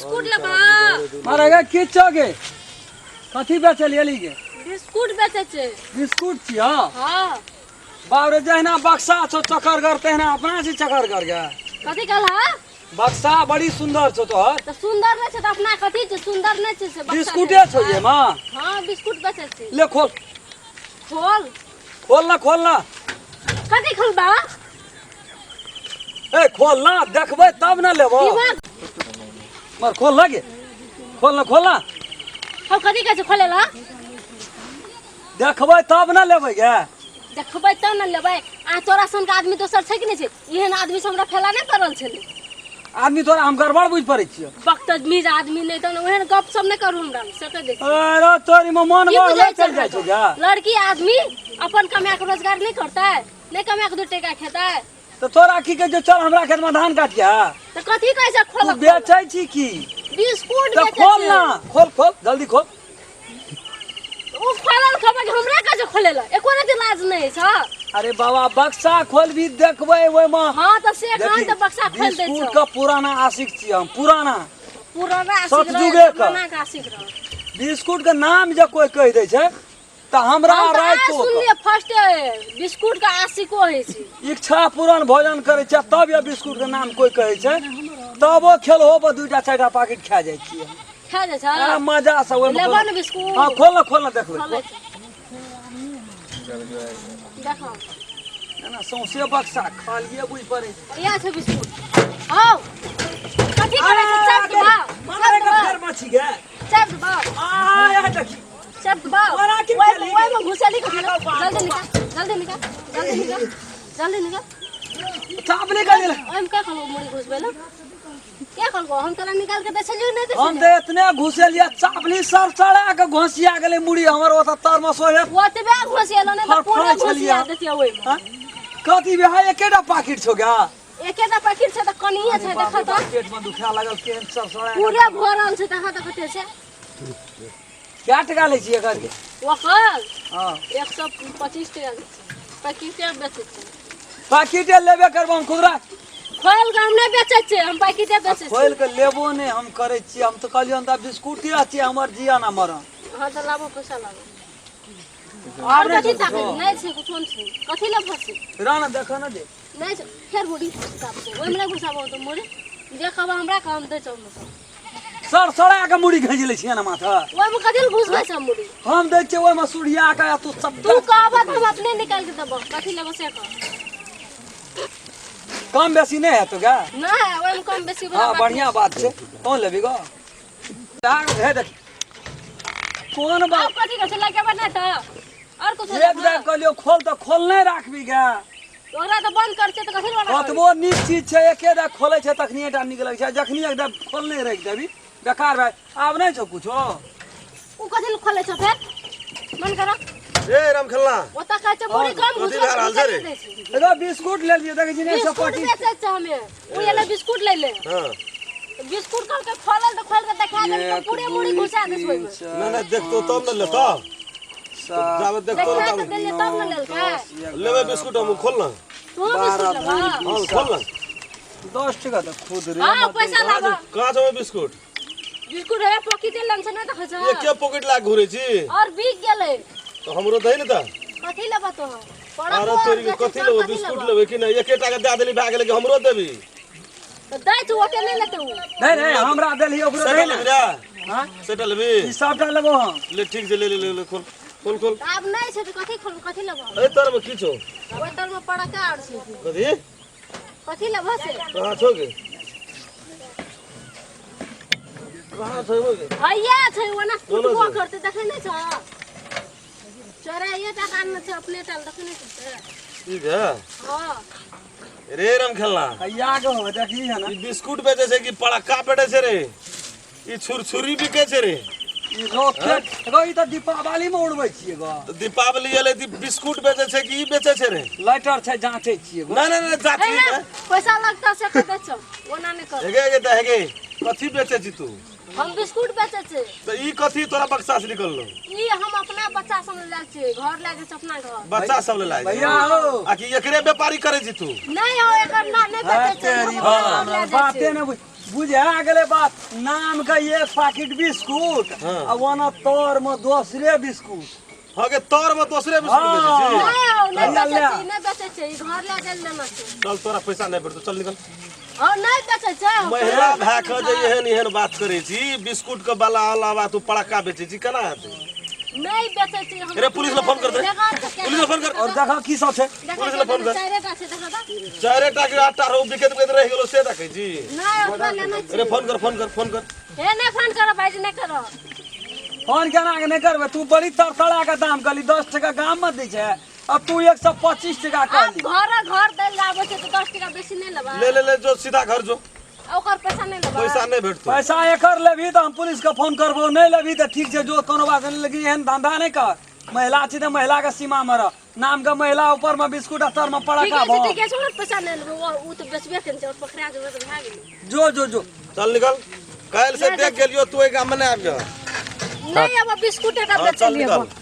Biscuit लेबा। मारे गे की छौ गे? कथी बेचै लए एली गे? बिस्कुट बेचै छै। बिस्कुट छियौ? हाँ। बाप रे, जहिना बक्सा छौ चकरगर तहिना अपना छी चकरगर गे। कथी कहला? बक्सा बड़ी सुंदर छौ तोहर। तऽ सुंदर नहि छै तऽ अपना कथी छै? सुंदर नहि छै से बक्सा। बिस्कुटे छौ ये माँ? हाँ, बिस्कुट बेचै छी। ले खोल। खोल। खोल ना, खोल ना। कथी खोलबा? ए खोल ना, देखबै तब ना लेबो। दिमाग मर खोल ना गे, खोल ना, खोल ना। हम कथी कहै छै खोले ला? देखबै तब ना लेबै गे। देखबै तब ने लेबै। आ तोरा सन के आदमी दोसर छै कि नहि छै? एहन आदमी से हमरा फैला नहि पड़ल छलै। आदमी तोरा हम गड़बड़ बुझि पड़ै छियौ। बदतमीज आदमी नहि तऽ ओहन गप सब नहि करू हमरा से कहि दै छी। अरे तोरी में मन की बढ़ले बुझाइ चलि जाइ छौ गे। लड़की आदमी अपन कमा के रोजगार नहि करतै? नहि कमा के 2 टका खेतै? तऽ तोरा की कहै छौ, चल हमरा खेत में धान काटिया। तऽ कथी कहै छै खोल? तू बेचै छी की? बिस्कुट तऽ बेचै खोल छी। ना, खोल खोल जल्दी खोल। ओ खोलल खबर हमरा कहै छै खोले ला, एको रति लाज नहि छै। अरे बाबा, बक्सा खोलबी देखबै ओहिमे। हाँ तऽ से कहाँ तऽ बक्सा खोल दै बिस्कुट छौ। के पुराना आशिक छी हम, पुराना। पुराना आशिक रहे, सतयुगे के। जमाना के आशिक रहे। बिस्कुट के नाम जे कोई कहि दै छै तऽ हमरा हम तऽ आइ राति सुनलियै फर्स्ट बिस्कुट के आशिको होइ छै। इच्छा पूरण भोजन करै छै तब या बिस्कुट के नाम कोई कहै छै तबो खेलहो पर 2टा 4टा पाकिट खा जाइ छियै। खा जाइ छै? आ मजा से ओहिमे। लेबो ने बिस्कुट? हाँ, खोल ना, खोल ना, देखबै। खोलै छै। देखो। ना, ना, सौंसे बक्सा खालिए बुझि पड़ै छै। इएह छै बिस्कुट। हौ, कथी करै छै? चाप दबाव। मारे के फेर मछी गे। चाप दबाव। आ या देखी। चाप दबाव। मारा के ओहि खेली। ओहिमे घुसेली के जल्दी निकाल, जल्दी निकाल, जल्दी निकाल, जल्दी निकाल। चाप निकाल ले। ओहिमे का कहलको मुड़ी घुसबै ला? के कहलको? हम तोरा निकाल के दै छलियौ, नहि दै हम छलियौ? तऽ एतने घुसेलियै, चापली सर चढ़ा के घोसिया गेलै मुड़ी हमर ओतऽ तर मे सोहे। ओतबे घुसेलो नहि तऽ पूरे फड़फड़ाइ छलियै। घुसिया देतियै ओहिमे। हाँ? कथी भे एकेटा पाकिट छौ गा? एकेटा पैकेट छै तऽ कनिये छै, देखऽ तऽ। पेट में दुखा लागल केहन सर सड़ा। पूरे भरल छै, देखऽ तऽ कते छै। कए टका लै छियै एकर? ओकर? हाँ। 125 टका दै छै, पैकेटे बेचै छै। पाकिटे लेबे करबो हम खुदरा। खोल के हम नहि बेचै छियै, हम पैकेटे बेचै छियै। खोलि के लेबो नहि हम करै छियै। हम तऽ कहलियै तऽ बिस्कुटे छियै हमर, जिया ना मरन। हाँ तऽ लाबो, पैसा लाबो। आब और नहि कथी छौ ताकै? कुछो? नहि छै कुछो, नहि छै। कथी लए फंसी? रह ना, देखऽ ना दे। नहि छै। फेर मुड़ी घुसाबो ओहिमे नहि घुसाबो तऽ मुड़ी जे कहबो हमरा कहब हम दै छौ ओहिमे सँ। सर सड़ा के मुड़ी घींच लै छियै ना माथा। ओहिमे कथी लए घुसबै छै मुड़ी? हम दै छियै ओहिमे सुढ़िया के आ तू सब। तू कहबऽ तऽ हम अपने निकालि के देबो। कथी लेबो से कह। कम बेसी नहि हेतौ गे? नहि, ओहिमे कम बेसी वला हाँ, बात बढ़िया बात छै। कोन लेबी गो? हे देख, कोन बात? आब कथी कहै छै लए के नहि तऽ और कुछ? एक बेर कहलियौ खोल तऽ खोल नहि राखबी गे। ओकरा तऽ बंद करछे तऽ कथी लए? कतबो नीक चीज छै, एके बेर खोलै छै तखनिए टा नीक लगै छै। जखनी एक बेर खोल नहि राखि देबी बेकार भए। आब नहि छौ कुछो? उ कथी लए खोलै छौ फेर? मन कर। ए राम खेलना। ओतऽ कहै छै मुड़ी कम कथी घुसबै भए रहल छै रे? दै छै। एगो बिस्कुट लेलियै, देखै छी ने 125। बिस्कुट बेचै छै हमे। उ एलै बिस्कुट लै ले। हाँ। बिस्कुट कहलकै खोलल तऽ खोल के देखा देल तऽ पूरे मुड़ी घुसा दै छै ओहिमे। नहीं नहीं, देखतो तब न लेतो। जाबे देखतो देखा तब तऽ देलियै तब ने लेलकै। लेबे बिस्कुट हम। खोल ना। तू बिस्कुट लेबऽ? हाँ, खोल ना। 10 टका तऽ खुद रे। हाँ, पैसा लाबऽ। कहाँ छौ बिस्कुट? बिस्कुट है पॉकेट लन छै, नहि देखै छै? एके पॉकेट लाग घुरे छी। और बिक गेलै। तो हमरो दही ने तऽ। कथी लेबऽ तो? अरे तोरी के, कथी लेबो? बिस्कुट लेबे कि नहि? एकेटा के दए देली भए गेलै कि हमरो देबी? तऽ दै छौ, ओते नहि लेतै उ। नहि नहि, हमरा देलही ओकरो सेटा दही ने। लेबी रे? हाँ? सेटा लेबी? ई सबटा लेबो हम। ले, ठीक छै, ले ले ले ले, खोल खोल खोल। आब नहि छै तऽ कथी खोल? कथी लेबऽ? ए तर में की छौ? ओहि तरमे पड़का आर छै। कथी? कथी लेबऽ से? कहाँ छौ गे? कहाँ छौ गे? हैया छै, ओना कोना कुटबो छै? करतै, देखै नहि छौ? चोराइए टाका आनने छै अपने टाल, देखै नहि छै से? ठीक है। हाँ। रे राम खेलना। हैया के हो, देखी है ना। ई बिस्कुट बेचे छै कि पड़क्का बेचे छै रे? ई छुरछुरी बिके छै रे? ई रॉकेट गो, ई तऽ दीपावली में उड़बै छियै गो। तऽ दीपावली एलै तऽ बिस्कुट बेचे छै कि ई बेचे छै रे? लाइटर छै, जाँचै छियै गो। नहीं नहीं नहीं, जाति हे हे, पैसा लगता से कह दै छौ, ओना नहि कर। हेगे हेगे तऽ हेगे, कथी बेचे छी तू? हम बिस्कुट बेचै छियै। तऽ ई कथी तोरा बक्सा से निकललो? ई हम अपना बच्चा सब ले जाइ छियै, घर लए जाइ छियै अपना घर। बच्चा सब ले लाए? भैया हो। आ कि एकरे व्यापारी करै छी तू? नहि हो, एकर ना नहि बेचै छियै, हम अपना घर लए जाइ बाते छियै। नहि बुझ। बुझा गेलै बात। नाम के एक पैकेट बिस्कुट आ ओना तर में दोसरे बिस्कुट। हाँ के तर में दोसरे बिस्कुट बेचै छी। नहीं आओ, नहीं ले, बेचै ले। छी, नहीं बेचै छी, ई घर लए गेल लेना छै। चल तोरा पैसा नहीं भेटतौ, चल निकल। और नहीं बेचै छै। महिला भए के जे एहन एहन बात करै छी, बिस्कुट के बला अलावा तू पड़ाका बेचै छी, केना हेतै? नहीं बेचै छी हम। रे, पुलिस ला फोन कर दे। बेकार छै। पुलिस ला फोन कर। और देखा की सब छै। देखा पुलिस ला फोन कर। चारिटा छै, देखा तऽ। चारे टा के आटा रहौ बिकैत बिकैत रहि गेलो से देखै छी। नहीं, ओतबा लेना छै। रे फोन कर, फोन कर, फोन कर। हे नहीं फोन करो भाईजी, नहीं करो। फोन केना के नहि करबै? तू बड़ी तड़तड़ा के दाम कहली, 10 टका गाम में दै छै अब तू 125 टका आब कहली। घर घर दै लए आबै छै तऽ 10 टका बेसी नहि लेबै। ले ले ले, जो सीधा घर जो। ओकर पैसा नहि लेबै। पैसा नहीं भेटतौ। पैसा एकर लेबही तऽ हम पुलिस के फोन करबो, नहि लेबही तऽ ठीक छै, जो कोनो बात नहि, लेकिन एहन धंधा नहि कर। महिला छी तऽ महिला के सीमा मे रह। नाम के महिला, ऊपर में बिस्कुट आ तर में ठीके पड़ाका। छै। भऽ ठीके छै, ओकर पैसा नहि लेबै। ओ तऽ बेचबे केने छै, और पकड़ा जेबै तऽ भए गेलै। जो जो जो, चल निकल। काल्हि से देख गेलियो तू एहि गाम में नहि आबि जा। नहीं, अब बिस्कुट एकटा हाँ, बेचै चल लिए। निकल।